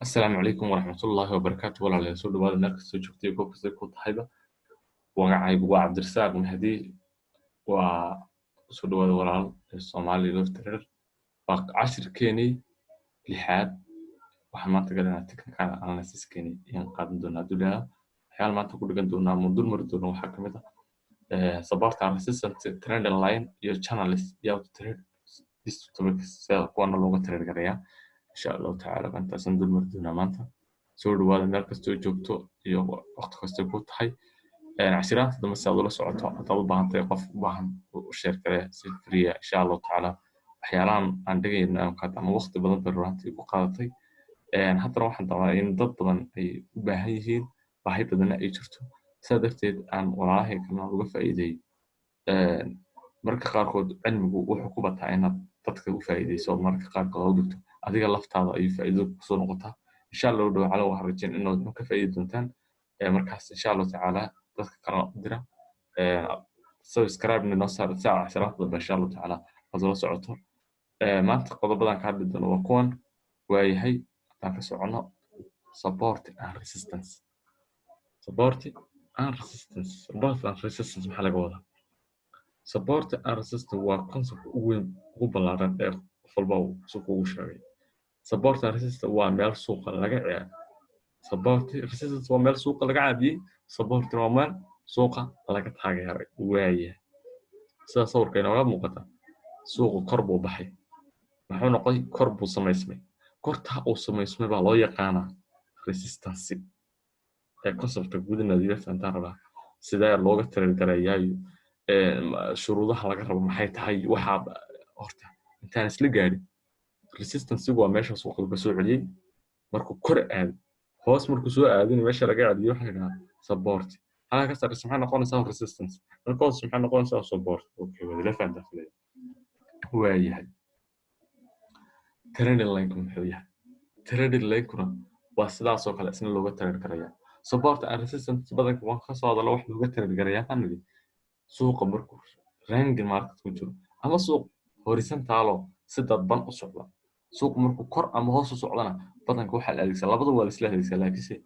Asalaamu calaykum waraxmatullaahi wabarakaatu. Walaalayaal, soo dhawaada meel kastoo joogtay, goob kastay ku tahayba. Magacaygu waa Cabdirasaaq Mahdi. Waa soo dhawaada, walaal Soomaali Live Trader. Waa cashirkeenii lixaad. Waxaan maanta galanaa technical analysis-keenii ayaan qaadan doonaa hadduu ilaaha. Waxyaala maanta ku dhigan doonaa ama dul mari doona waxaa kamid ah support and resistance, trending line iyo channels iyo how to trade these two topics, sida kuwana looga trade garayaa, insha Allahu tacaala. Intaasaan dul mari doonaa maanta. Soo dhawaada meel kastoo joogto iyo waqti kastay ku tahay. Cashiraanta dambe si aad ula socoto, haddaad u baahan tahay, qof u baahan u share garee si free ah, insha Allahu tacaala. Waxyaalahan aan dhigayna ama waqti badan bay runtii ku qaadatay. Haddana waxaan dabaa in dad badan ay u baahan yihiin, baahi badanna ay jirto. Sidaa darteed aan walaalahay kalena uga faa'iideeyo. Mararka qaarkood cilmigu wuxuu ku bataa inaad dadka u faa'iideyso oo mararka qaarkood aad u dhigto, adiga laftaada ayuu faa'iido kusoo noqotaa, insha Allahu tacaala. Waxaan rajayn inaad ka faa'iidi doontaan. Markaas, insha Allahu tacaala, dadka kalena u dira, subscribe noo saar si aad cashiraanta dambe, insha Allahu tacaala, aad ula socoto. Maanta qodobadan ka hadli doono waa kuwan. Waayahay, haddaan ka socono support and resistance. Support and resistance, support and resistance maxaa laga wadaa? Support and resistance waa concept ugu weyn, ugu ballaaran ee qof walba uu suuqa ugu sheegay. Support and resistance waa meel suuqa laga ciyaaro. Support resistance waa meel suuqa laga caabiyey, support waa meel suuqa laga taageeray. Waaya, sida sawirka inooga muuqata, suuqu kor buu baxay. Muxuu noqday? Kor buu samaysmay. Kortaa uu samaysmay baa loo yaqaanaa resistance. Ee conceptka guud inaad ila fahantaan rabaa. Sidee looga trade gareeyaayo, shuruudaha laga rabo maxay tahay? Waxaa horta intaan isla gaadhin, resistancegu waa meesha suuqa laga soo celiyey markuu kor aado. Hoos markuu soo aadin, meesha laga celiyo waxaa la yidhahaa support. Halka ka sarreysa maxay noqonaysaa? Resistance. Halka hoose maxay noqonaysaa? Support. Okay, waad ila fahantaa filaya. Waayahay, trending line-ku muxuu yahay? Trending line-kuna waa sidaasoo kale, isna looga trade karaya. Support and resistance badanka waan ka soo hadalo. Wax looga trade garayaa baan nidhi suuqa markuu ranging market ku jiro ama suuq horizontal oo si dadban u socda. Suuq markuu kor ama hoos u socdana, badanka waxaa la adeegsadaa labada, waa la isla adeegsadaa, laakiinse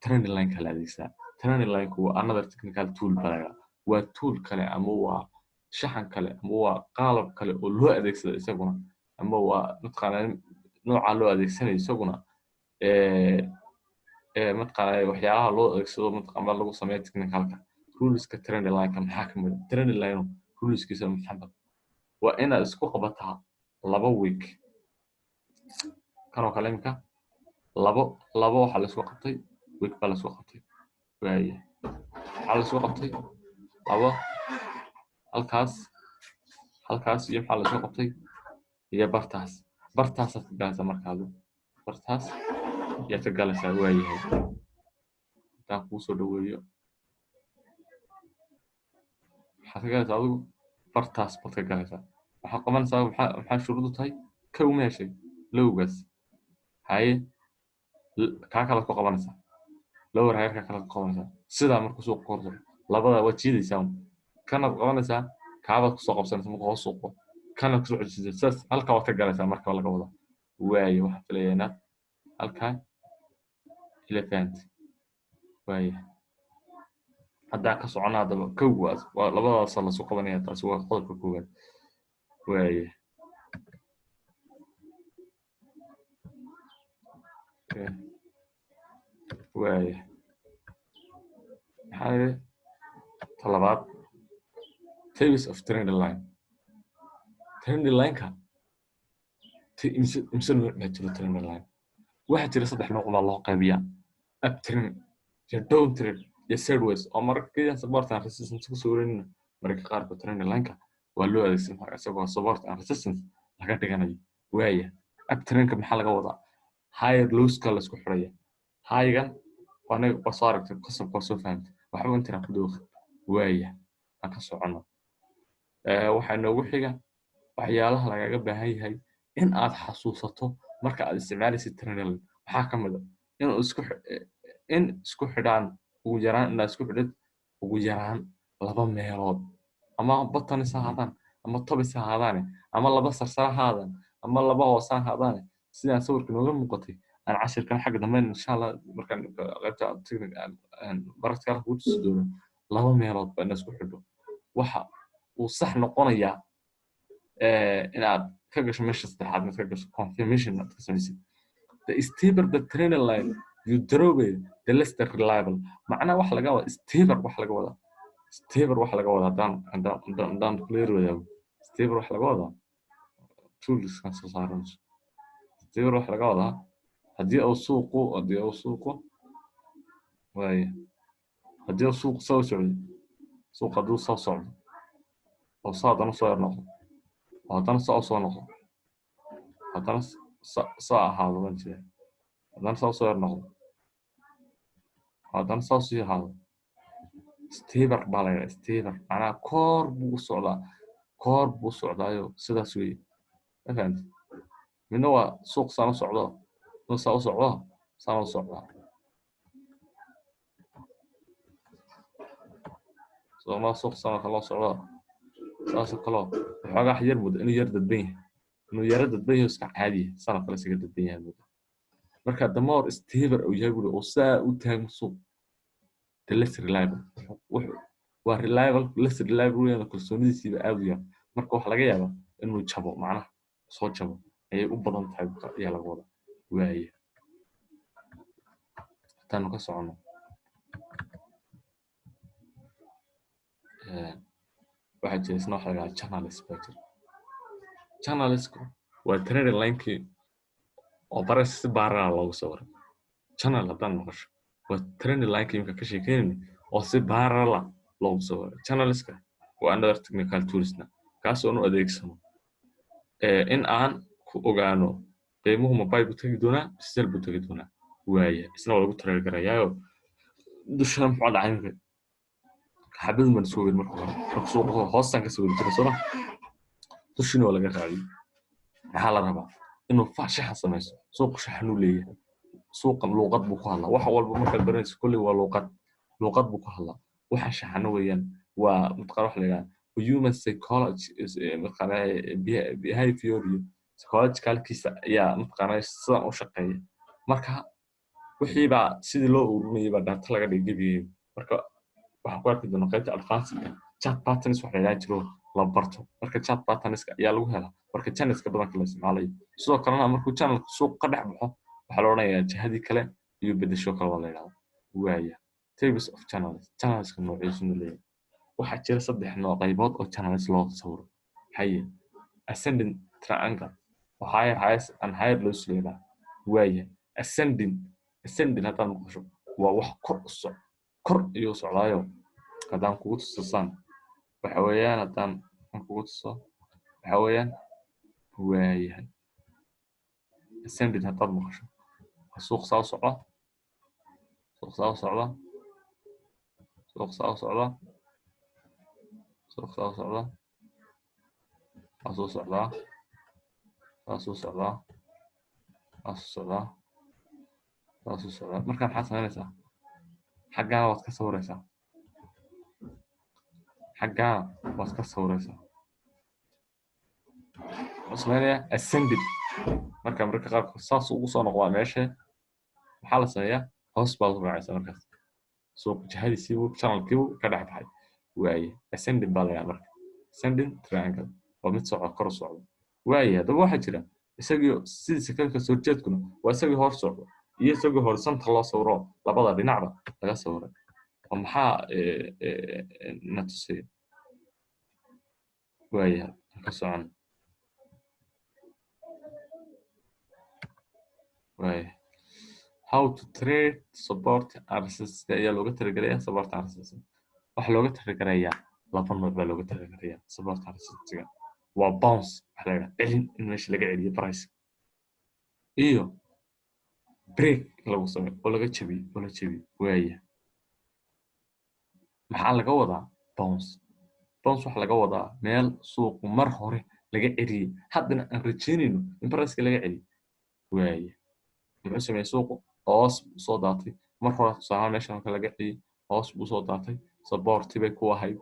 trending line-ka la adeegsadaa. Trending line-ku waa another technical tool baa. Waa tool kale ama waa shaxan kale ama waa qaalab kale oo loo adeegsado isaguna, ama waa mataqaanaa nooca loo adeegsanayo isaguna, mataqaanaa waxyaalaha loo adeegsado mataqaanaa lagu sameeyo technicalka. Ruleska trending line-ka maxaa ka mid ah? Trending line ruleskiisa, Maxamed, waa inaad isku qabataa laba wick. Kanoo kale imika labo labo waxaa la isku qabtay, wick baa la isku qabtay. Waaya, waxaa la isku qabtay labo halkaas, halkaas iyo maxaa la isku qabtay? Iyo bartaas. Bartaasaad ka galaysaa. Markaadu bartaas ayaad ka galaysaa. Waayahay, haddaan kuu soo dhaweeyo, maxaad ka galaysaa adigu? Bartaas baad ka galaysaa. Waxaad qabanaysaa, maxaa shuruudu tahay? Kow, ma heshay lowgaas? Haye, kaa kalaad ku qabanaysaa, lower high kaa kalaad ku qabanaysaa. Sidaa markuu suuqa kor tago, labada waad jiidaysaa. Kanaad qabanaysaa, kaabaad kusoo qabsanaysaa. Markuu hoos suuqo, kanaad kusoo codsiisay. Sidaas halkaa waad ka galaysaa marka laga wada. Waayo, waxaan filayaa inaad halkaa ila fahantay. Waaya, haddaan ka socona haddaba, kow waa labadaasa lasu qabanaya. Taasi waa qodobka koowaad. Waaya, waaya, maxaa yidhi? Talabaad, types of trending line. Trending line-ka imse nooc baa jiro trending line? Waxaa jira saddex nooc baa loo qaybiyaa: uptrend iyo downtrend iyo sideways, oo mararka keliya support and resistance ku soo wareynina. Mararka qaarkood trending line-ka waa loo adeegsan karaa isagoo support and resistance laga dhiganayo. Waaya, uptrendka maxaa laga wadaa? Higher lowska la isku xiraya. High-gan anaga waa soo aragtay, qasabka waa soo fahamtay, waxba intaan ku dooqin. Waaya, aan ka socono. Waxaa noogu xiga waxyaalaha lagaga baahan yahay in aad xasuusato marka aad isticmaalaysid trending line. Waxaa ka mid a in isku in isku xidhaan ugu yaraan, inaad isku xidhid ugu yaraan laba meelood, ama bottoms ha ahaadaan ama tops ha ahaadaane, ama laba sarsare ha ahaadaan ama laba hoose ha ahaadaane, sidaan sawirka nooga muuqatay. Aan cashirkan xagga dambe, insha Allah, markaan qaybta practical kugu tusi doono, laba meelood ba inaad isku xidho. Waxa uu sax noqonayaa inaad ka gasho meesha saddexaad, inaad ka gasho confirmation aad ka samaysid. The steeper the trend line you draw it, the less the reliable. Macnaha waxa laga wadaa steeper, waxa laga wadaa steeper, waxa laga wadaa, haddaan clear wadaago, steeper waxa laga wadaa toolskan soo saaranayso. Steeper waxa laga wadaa haddii uu suuqu waaya, haddii uu suuqu soo socdo, suuq hadduu soo socdo oo saa haddana soo yar noqdo oo haddana saa usoo noqdo, haddana saa ahaado baan jeeda, haddana saa usoo yar noqdo, haddana saa usii ahaado, steeper baa la yidhaha. Steeper macnaha koor buu u socdaa, koor buu u socdaayo, sidaas weeye. Ma fahamtid? Midna waa suuq saan u socdo, midna saa u socdo, saan u socdaa. Sooma suuq saan oo kale loo socdo, saasoo kaleo waxoogaa yar muddo inuu yar dadban yahay, inuu yaro dadban yahay, iska caadi yahay, saan oo kale isaga dadban yahay muddo. Marka the more steeper uu yahay buri oo saa u taagmo suuq, the less reliable. Wuxuu waa reliable, less reliable weeyaan, kalsoonidiisiiba aad u yar. Marka waxa laga yaabaa inuu jabo, macnaha soo jabo ayay u badan tahay ayaa laga wadaa. Waaye, hataanu ka socono, waxaa jira isna waxa la yidhaha channels baa jira. Channelsku waa trending line-kii oo baras si baarala loogu sawiray. Channel haddaan maqasho, waa trending line-kii imika ka sheekeynayna oo si baarala loogu sawiray. Channelska waa another technical toolsna, kaas oon u adeegsano in aan ku ogaano qiimuhu ma buy buu tegi doonaa, sell buu tegi doonaa. Waaya, isna waa lagu trade garayaayo. Dushana muxuu dhacay imika? Xabadun baan soo werin marka hore, marka suuqa hoostaan ka soo weri jiray, sooma? Dushiina waa laga raaciyey. Maxaa la rabaa? Inuu shaxa samaysto. Suuqa shaxanuu leeyahay, suuqa luuqad buu ku hadlaa. Wax walba markaad baranayso kolley waa luuqad, luuqad buu ku hadlaa. Waxa shaxano weeyaan waa mataqaan waxa la yidhaha human psychology, mataqaana behavior iyo psychologicalkiisa ayaa mataqaana sidan u shaqeeya. Marka wixii baa sidii loo ururinayay baa data laga dhigay gebigeeda. Marka waxaan ku arki doonaa qaybta advancedka chart patterns waxa la yidhaha jiro la barto. Marka chart patternska ayaa lagu helaa marka channelska badanka la isticmaalayo. Sidoo kalena markuu channelka suuq ka dhex baxo, waxaa la odhanayaa jihadii kale iyo bedesho kale waa la yidhahdaa. Waaya, types of channels, channelska noociisuna leeyahay. Waxaa jira saddex nooc qaybood oo channels loo sawiro. Haye, ascending triangle oo higher highs and higher lows la yidhaha. Waaya, ascending haddaad maqasho, waa wax kor u soc, kor ayuu socdaayo. Haddaan kugu tusasaan waxa weeyaan, haddaan aan kugu tuso waxa weeyaan, waayahay, ascending haddaad maqasho, waa suuq saa u socda, suuq saa u socda, suuq saa u socda, suuq saa u socda, saasuu socdaa, saasuu socdaa, saasuu socdaa, saasuu socdaa. Marka maxaad samaynaysaa? Xaggaana waad ka sawiraysaa, xaggaana waad ka sawiraysaa. Wuxuu samaynayaa ascending. Marka mararka qaarkood saas ugu soo noqdaa meesha. Maxaa la sameeyaa? Hoos baad u raacaysaa. Markaas suuq jihadiisiibuu, channelkiibuu ka dhex baxay. Waaye, ascending baa la yidhaha. Marka ascending triangle waa mid socda, kor u socda. Waaye, haddaba waxaa jira isagii sidiisa kale kasoo horjeedkuna waa isagii hor socdo iyo isagii horizontal loo sawiro, labada dhinacba laga sawiray. Oo maxaa na tusaya? Waayahay, ka socon. Waaya, how to trade support and resistance ayaa looga talagelaya. Support and resistance waxaa looga talagelayaa laba nooc baa looga talagelayaa. Support and resistance waa bounce, waxa la yidhaha celin, in meesha laga celiyo price, iyo break in lagu sameeyo oo laga jabiyo, oo la jabiyo. Waaya, maxaa laga wadaa bounce? Bounce waxaa laga wadaa meel suuqu mar hore laga celiyey, haddana aan rajaynayno in priceka laga celiyo. Waaya, muxuu sameeyey suuqu? Hoos buu soo daatay mar hore, tusaalahaan meeshan marka laga celiyey, hoos buu soo daatay, supporti bay ku ahayd,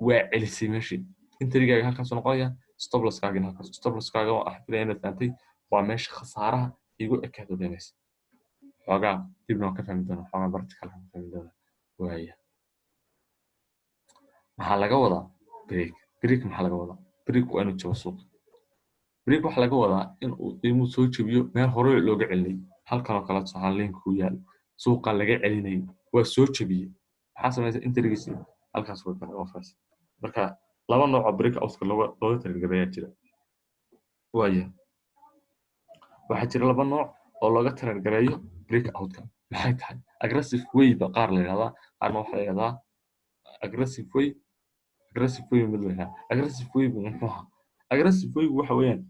waa celisay meeshii. Entrygaaga halkaasuu noqonaya, stop losskaagina halkaas. Stop losskaaga waa filaya inaad fahantay, waa meesha khasaaraha igu ekaad ogaanaysa. Xoogaa dibna waan ka fahmi doonaa, xoogaa practical ka fahmi doonaa. Waaya, maxaa laga wadaa break? Break maxaa laga wadaa? Break waa inuu jabo suuqa. Break waxaa laga wadaa in uu qiimuhu soo jabiyo meel hore looga celinay. Halkan oo kale tusaale link ku yaal, suuqa laga celinayay, waa soo jabiyey. Maxaa samaysa? Entrygiisi halkaas way galay offers. Marka laba nooc oo break outka looga trade jira. Waaya, waxaa jira laba nooc oo looga trade gareeyo break outka. Maxay tahay? Aggressive way ba qaar la yidhahdaa, qaarna waxaa la yidhahdaa aggressive way. Aggressive way mid la yidhahdaa, aggressive way muxuu ahaa? Aggressive way waxa weeyaan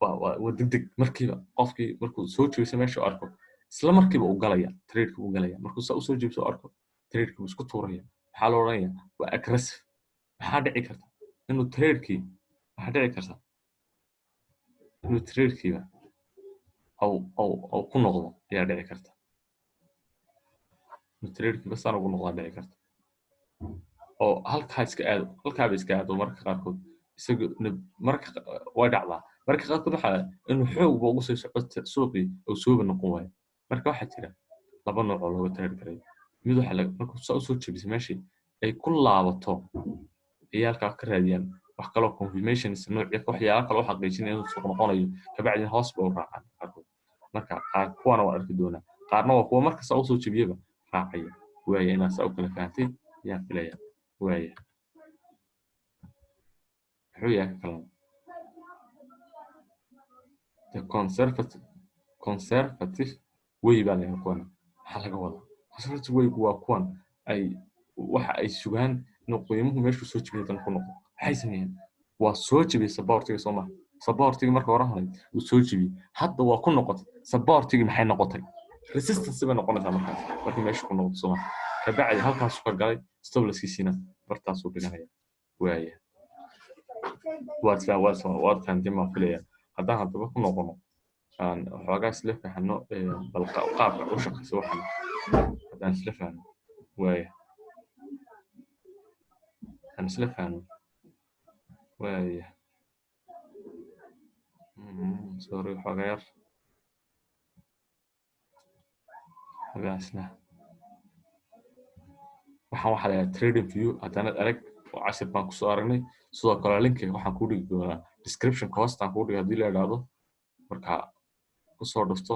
waa degdeg. Markiiba qofkii markuu soo jebiso meesha u arko, isla markiiba uu galaya tradeka, uu galaya. Markuu saa usoo jebiso u arko, tradeka uu isku tuuraya. Maxaa la odhanaya? Waa aggressive. Maxaa dhici karta inuu tradekii, waxaa dhici karta inuu tradekiiba au ku noqdo ayaa dhici karta, inuu tradekiiba saan ugu noqdaa dhici karta, oo halkaa iska aado, halkaaba iska aado. Marka qaarkood isaga marka way dhacdaa. Marka qaarkood waxaa inuu xoogba ugu sii soco suuqii uu sooba noqon waayo. Marka waxaa jira laba nooc oo looga trade gareeyo. Mid waxa markuu saa usoo jebisay meeshii ay ku laabato ayay halkaa ka raadiyaan wax kaloo confirmations, noocyo waxyaalo kaloo xaqiijinaya inuu suuq noqonayo. Kabacdina hoos ba u raacaan qaarkood. Marka qaar kuwana waa arki doonaa, qaarna waa kuwa markasta usoo jebiyaba raacaya. Waaya, inaad saa u kala fahantay ayaan filaya. Waaya, muxuu yahay ka kalena? The conservative way baa layahay kuwana. Maxaa laga wadaa conservative waygu? Waa kuwan ay waxa ay sugaan inuu qiimuhu meeshuu soo jebiyay dan ku noqdo. Maxay sameeyeen? Waa soo jebiyey supportiga, soo maha? Supportiga marka hore horay uu soo jebiyey, hadda waa ku noqotay supportigii. Maxay noqotay? Resistance bay noqonaysaa markaas markii meesha ku noqoto, soo maha? Kabacdi halkaasuu ka galay, stop losskiisiina bartaasuu dhiganaya. Waaya, waad fahanteen baan filaya. Haddaan haddaba ku noqono, aan waxoogaa isla fahano bal qaabka u shaqeyso waxan, haddaan isla fahno. Waaya, aan isla fahno. Waaya, sorry, waxoogaa yar waxoogaa isla waxaan waxaa la yidhaha Trading View. Haddaanad arag oo cashir baan kusoo aragnay. Sidoo kale linkiga waxaan kuu dhigi doonaa descriptionka, hoostaan kuu dhigay haddii la idhaahdo. Marka kusoo dhufto,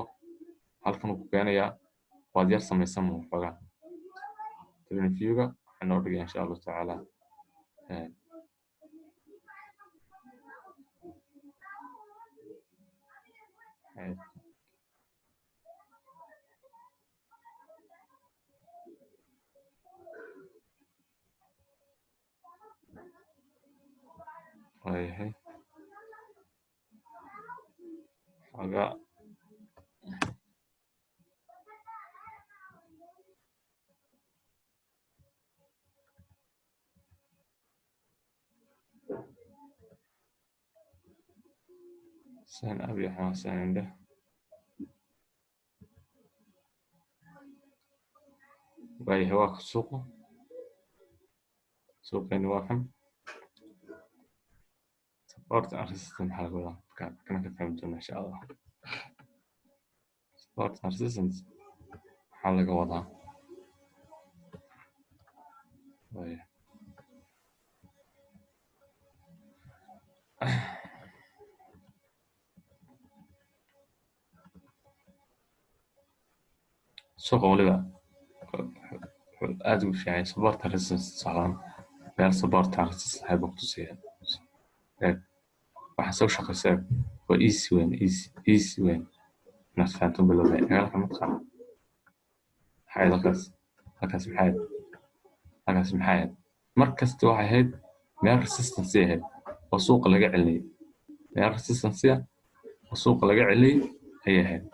halkan uu ku keenayaa. Waad yar samaysan waxoogaa Trading Viewga waxaa noo dhigaya insha Allahu tacaala. Waayahay, xoogaa sign up iyo waxaan sign in dheh. Waayahay, waa ka suuqu, suuqeeni waa kan. Support and resistance maxaa laga wadaa? Marka kana ka fahmi doona insha Allah. Support and resistance maxaa laga wadaa? Waaya, suuqa waliba wuxuu aad ugu fiican yahay support and resistance socdaan. Meel support and resistance ahayd buu kutusiyaa. Eeg waxaa soo shaqeysa, eeg, waa easy weyn, easy, easy weyn inaad fahanto bilowday. Eeg halka mataqaana maxay ahayd halkaas? Halkaas maxay ahayd? Halkaas maxay ahayd? Mar kasta waxay ahayd meel resistance ahayd oo suuqa laga celinayay. Meel resistance ah oo suuqa laga celinayay ayay ahayd.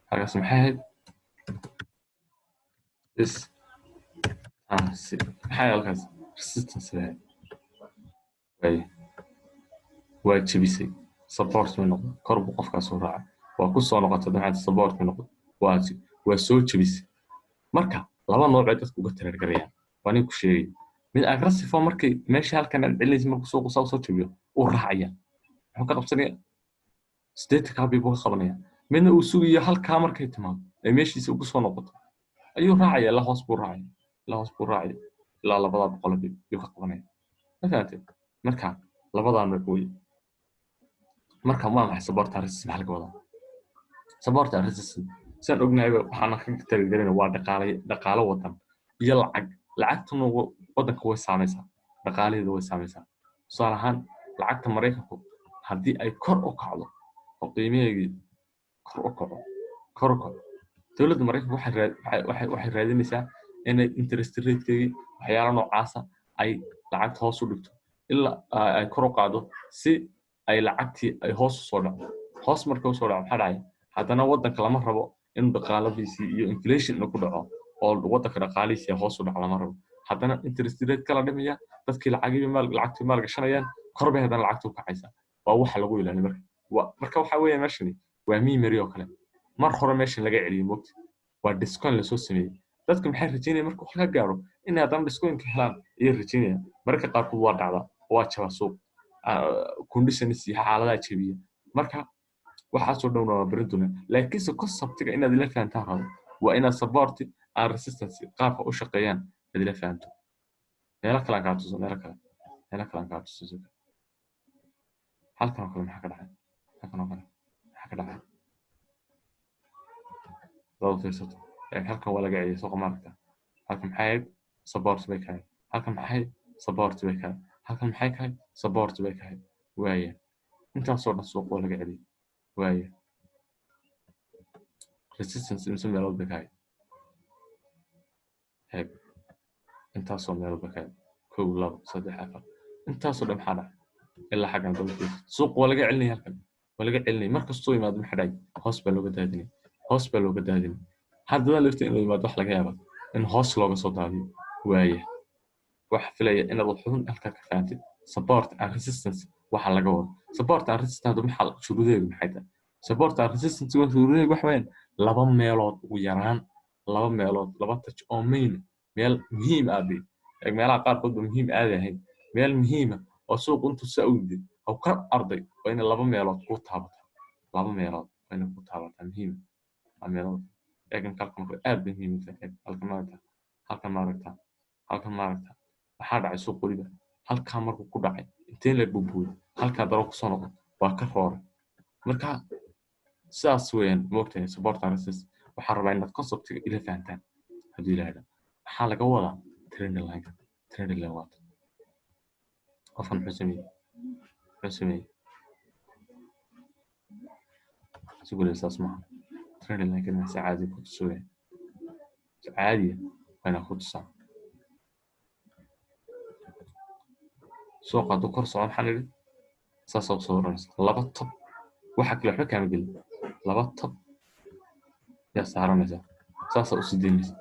Halkaas maxay ahayd? Resistance maxay halkaas? Resistance bay ahayd. Waaya, waa jebisay, support may noqon, kor buu qofkaas u raacay. Waa ku soo noqotay, maxay support may noqon, waa soo jebisay. Marka laba nooc ay dadku uga trade garayaan waa nin ku sheegay. Mid aggressive oo markii meesha halkan aad celinaysa, markuu suuqu saa usoo jebiyo, uu raacaya. Muxuu ka qabsanaya? 80-kaa pip buu ka qabanaya. Midna uu sugayo halkaa markay timaado ee meeshiisa ugu soo noqoto ayuu raacaya, ilaa hoos buu raacaya, ilaa hoos buu raacaya, ilaa 200 pip ayuu ka qabanaya. Ma fahamtay? Marka labadaa nooc wey. Marka waa maxay support and resistance? Maxaa laga wadaa support and resistance? Sidaan ognahayba, waxaana ka talagelina waa dhaqaale, dhaqaalo wadan iyo lacag. Lacagtuna wadanka way saamaysaa, dhaqaalaheeda way saamaysaa. Tusaale ahaan, lacagta Maraykanku haddii ay kor u kacdo oo qiimaheegii kor u kaco, kor u kaco, dowladda Maraykanka waxay raadinaysaa inay interest ratekeegii, waxyaala noocaasa, ay lacagta hoos u dhigto ilaa ay kor u qaado, si ay lacagtii ay hoos usoo dhacdo. Hoos marka usoo dhaco, maxaa dhacaya? Haddana waddanka lama rabo inuu dhaqaaladiisii iyo inflation inuu ku dhaco oo waddanka dhaqaalihiisii hoos u dhaco lama rabo. Haddana interest rate kala dhimaya, dadkii lacagii maal lacagtii maal gashanayaan, kor bay haddana lacagta u kacaysaa. Waa waxa lagu ilaaliyo. Marka marka waxa weeye, meeshani waa memory oo kale. Mar hore meeshan laga celiyey, mogta, waa discount lasoo sameeyey. Dadku maxay rajaynayaan? Marka wax laga gaaro inay haddana discountka helaan ayay rajaynayaan. Mararka qaarkood waa dhacdaa, waa jabaa suuq, conditions iyo xaaladaha jabiya. Marka waxaasoo dhan waa barin doonaa, laakiinse conceptiga inaad ila fahantaan rabo waa inaad support and resistance qaabka u shaqeeyaan aad ila fahanto. Meelo kale aan kaa tuso, meelo kale, meelo kale aan kaa tuso. Halkan oo kale maxaa ka dhacay? Halkan oo kale maxaa ka dhacay? Hadaad u fiirsato, halkan waa laga celiyay suuqa, maaragta. Halkan maxay ahayd? Support bay kahayd. Halkan maxay? Support bay kahayd. Halkan maxay kahayd? Support bay kahayd. Waaya, intaasoo dhan suuq waa laga celiyay. Waaya, resistance imse meelood bay kahayd? Eeg, intaasoo meelood bay kahayd: kow, labo, saddex, afar. Intaasoo dhan maxaa dhacay? Ilaa xaggan daba fiirsato, suuq waa laga celinaya. Halkan waa laga celinaya. Mar kastuu yimaado, maxaa dhacay? Hoos baa looga daadinaya, hoos baa looga daadinaya. Haddana lafta inuu yimaado wax laga yaaba in hoos looga soo daadiyo. Waaya, waxa filaya inaad wuxuun halkaa ka fahantid support and resistance waxa laga wado. Support and resistance maxaa shuruudaheedu maxay tahay? Support and resistance waa shuruudaheedu waxa weeyaan laba meelood, ugu yaraan laba meelood, laba touch oo main, meel muhiim ah bay. Eeg, meelaha qaarkood ba muhiim aadi ahayn. Meel muhiima oo suuqu intuu saa u yimid oo ka arday waa inay laba meelood kuu taabataa. Laba meelood waa inay ku taabataa, muhiim laba meelood. Eegan, halkan kale aad bay muhiim u tahay. Eeg, halkan maaragta, halkan maaragta, halkan maaragta. Maxaa dhacay? Suuq weliba halkaa markuu ku dhacay, inteen la bubuuyo, halkaa daro kusoo noqon, waa ka rooray. Marka sidaas weeyaan, moogtahay, support and resistance. Waxaan rabaa inaad conceptiga ila fahantaan haddii ilaahda. Maxaa laga wadaa trend line? Trend line waata. Qofkan muxuu sameeyey? Muxuu sameeyey? Si weliba saas maaha. Trend line si caadi ku tuso weeyaan, si caadiya waa inaad ku tusaa. Suuqa hadduu kor socdo, maxaan idhi? Saasaa usoo oranaysa laba top. Waxa kale waxba kaama gelin. Laba top yaa saaranaysaa, saasaa usii daynaysa,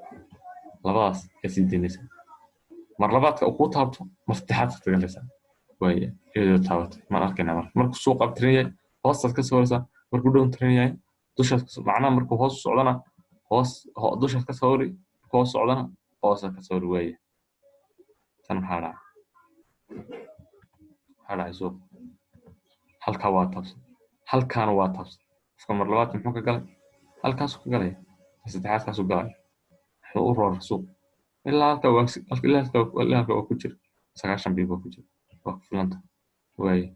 labadaas yaa sii daynaysa. Mar labaadka uu kuu taabto, mar saddexaad ka tagalaysaa. Waaya, iyadoo taabatay maan arkaynaa. Marka markuu suuqa up tiran yahay, hoostaad ka sawiraysaa. Markuu down tiran yahay, dushaad ka. Macnaha markuu hoos u socdana hoos dushaad ka sawiri, markuu hoos socdana hoosaad ka sawiri. Waaya, tan maxaa dhacay? Maxaa dhacay? Suuqa halkaa waa taabsan, halkaana waa taabsan. Qofka mar labaadka muxuu ka galay? Halkaasuu ka galaya. Mar saddexaadkaasuu galaya. Muxuu u rooray suuq ilaa halkaa? Waa ilaa halkaa, ilaa halkaa waa ku jira. 90 pip waa ku jira, waa ku filanta. Waaya,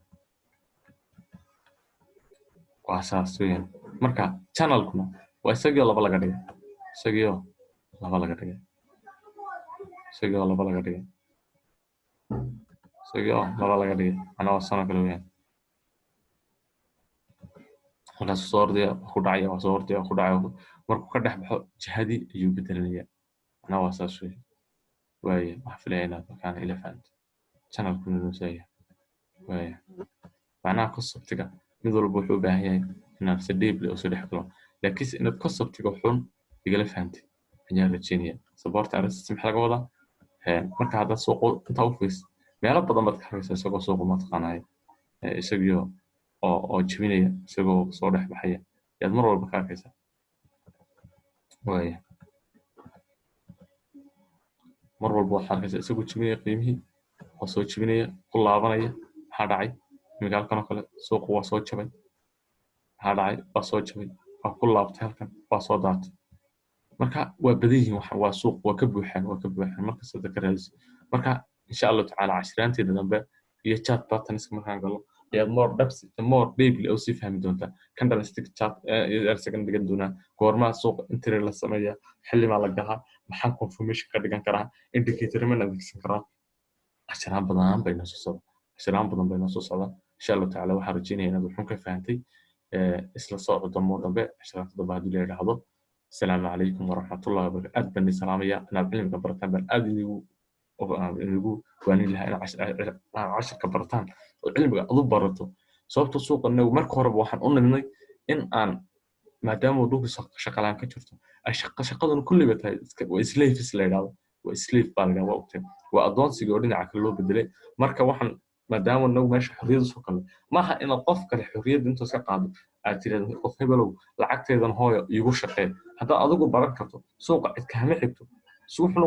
waa saas weeyaan. Marka channelkuna waa isagii oo laba laga dhigay, isagii oo laba laga dhigay, isagii oo laba laga dhigay, isagii oo laba laga dhigay. Macnaa waa sano kale weeyaan. Halkaas soo ordaya, waa ku dhacaya, waa soo ordaya, waa ku dhacaya. Markuu ka dhex baxo, jihadii ayuu bedelanaya. Macnaa waa saas weeye. Waaya, waxaan filaya inaad markaana ila fahanto channelkuna inuu saa. Waaya, macnaha conceptiga mid walba wuxuu u baahan yahay inaan si deeply usoo dhex galo, laakiinse inaad conceptiga xun igala fahantay ayaan rajeynaya. Support and resistance maxaa laga wadaa? Marka haddaad suuqu intaa u fiirsid, meelo badan baad ka arkaysaa isagoo suuqu mataqaanaaye isagio oo jebinaya, isagoo soo dhex baxaya yaad mar walba ka arkaysaa. Waaya, mar walba waxaad arkaysaa isagoo jebinaya qiimihii oo soo jebinaya, ku laabanaya. Maxaa dhacay iminka? Halkan oo kale suuqu waa soo jabay. Maxaa dhacay? Waa soo jabay, waa ku laabtay halkan, waa soo daatay. Marka waa badan yihiin, waa suuq, waa ka buuxaan, waa ka buuxaan markasta ka raadiso. Marka insha Allahu tacaala cashiraanteeda dambe iyo chart patterns markaan galo ayaad more depth, more deeply oo sii fahmi doontaa. Candlestick chart isagan dhigan doonaa, goormaa suuqa entry la sameeyaa, xillimaa la galaa, maxaan confirmation ka dhigan karaa, indicator ma adeegsan karaa. Cashiraan badan bay noo soo socda, cashiraan badan bay noo soo socda insha Allahu tacaala. Waxaan rajeynaya inaad wuxuun ka fahantay. Isla socdo dambo dambe, cashiraanta dambe haddii la yidhaahdo. Asalaamu calaykum waraxmatullahi wabarakatu. Aad baan idin salaamaya. Inaad cilmiga barataan baan aad idigu waanin lahaa, inaad cashirka barataan oo cilmiga aad u barato, sababta suuqa inagu marka horeba waxaan u nidnay in aan maadaama dhulka shaqalaan ka jirto, ay shaqaduna kulliba tahay waa slaves la yidhahdo, waa slave baa la yidhahda, waa ogtay, waa addoonsiga oo dhinaca kale loo bedelay. Marka waxaan maadaama inagu meesha xorriyad usoo galnay, maaha inaad qof kale xorriyadda intuu iska qaado aad tirahdo, "Qof hebelow, lacagteedan hooyo iigu shaqee." Haddaad adigu baran karto, suuqa cid kaama xigto. Suuxuna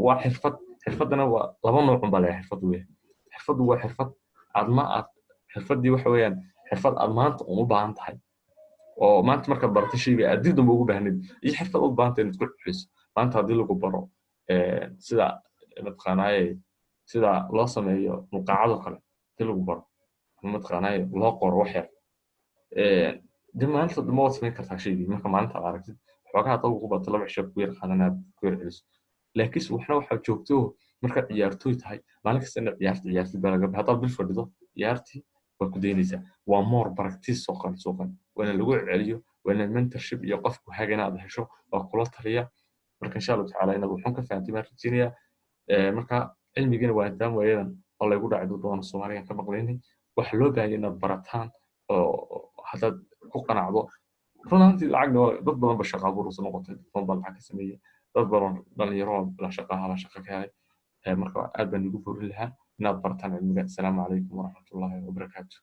waa xirfad, xirfaddana waa laba nooc un baa leeyahay. Xirfaddu weeye, xirfaddu waa xirfad aad ma aad xirfaddii waxa weeyaan xirfad aad maanta un u baahan tahay oo maanta markaad barato shayga aad dib dambe ugu baahnayd, iyo xirfad u baahan tahay inaad ku celiso. Maanta haddii lagu baro sida mataqaanaaye sida loo sameeyo muqaacado kale, hadii lagu baro ama mataqaanaaye loo qoro wax yar, de maalinta dambe waad samayn kartaa shaygii. Marka maalinta aad aragtid xoogaa hadda ugu bato 2 cisho ku yar qaadanaad ku yar celiso. Laakiinse waxna waxaa joogto markaad ciyaartooy tahay, maalin kasta inaad ciyaarta ciyaartid baa laga. Haddaad bil fadhido, ciyaartii waa ku daynaysaa. Waa more practice suuqan. Suuqan waa in lagu celiyo, waa inaad mentorship iyo qofku hagana aad hesho waa kula taliya. Marka insha Allahu tacaala inaad wuxuun ka fahantay baan rajeynayaa. Marka cilmigana waa intaan waayadan oo laygu dhacay dad badan oo Soomaaliyan ka maqlaynay. Waxa loo baahanya inaad barataan oo haddaad ku qanacdo run ahaantii lacagna dad badan ba shaqa abuur usu noqotay, dad badan baa lacag ka sameeyey, dad badan dhalinyaro la shaqaha la shaqa ka helay. Marka aad baan igu borin lahaa inaad barataan cilmiga. Asalaamu calaykum waraxmatullahi wabarakaatu.